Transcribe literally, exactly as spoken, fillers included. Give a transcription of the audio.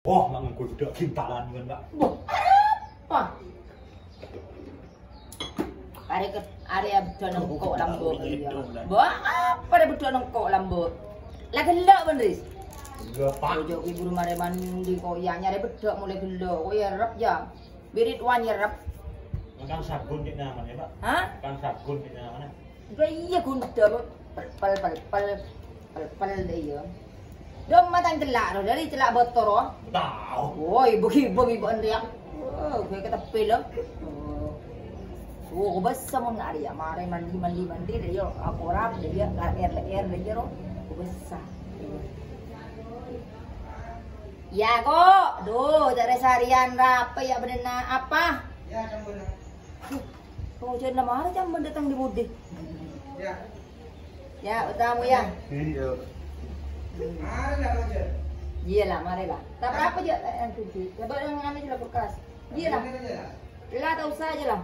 Oh, ma' ngangghuy beddhâ' gintalan, kan, Pak? Boh, apa? Arè ke, arè beddhâ' nengko' lambu', iyâ. Boh, apa arè beddhâ' nengko' lambu'? La ghellâ', bân, Ris? Iyâ, Pak. Ojo ki buru marè mandi, kok, iyâ, nyarè beddhâ' molaè ghellâ', kok, iyâ, rep, iyâ. Bi' Ridwan nyerrep. Kang Sagun cè' namana, Pak? Hah? Kang Sagun cè' namana. Udah iyâ, gundhâ, pel, pel, pel, pel, pel, pel, iyâ. Dâ' matang cella', ro, dâri cella' botol, ro. Tao. Woi, bagi-bagi bân rèya. Oh, gue ketepi, lo. Oh. Oh, bessa mon arè, iyâ, marè mandi, mandi, mandi, dâ' iyâ, akorap, dâ' iyâ, lè'èr, lè'èr, dâ' iyâ, ro. Bessa. Iyâ, kok. Duh, jârèya sarèyan rapè, iyâ, bâdâna apa? Iyâ, sampun. Duh, kok jârèya marè jhâ' bân dâteng dâri budi? Iyâ. Iyâ, otamu, iyâ. Iyâ. Marè la, Roger. Iyâ la, marè la. Tapè apa jâ', eh, eh, Coba yang anu jâ' la kulkas. Iyâ la. Ini aja la. La, ta' usa jâ' la.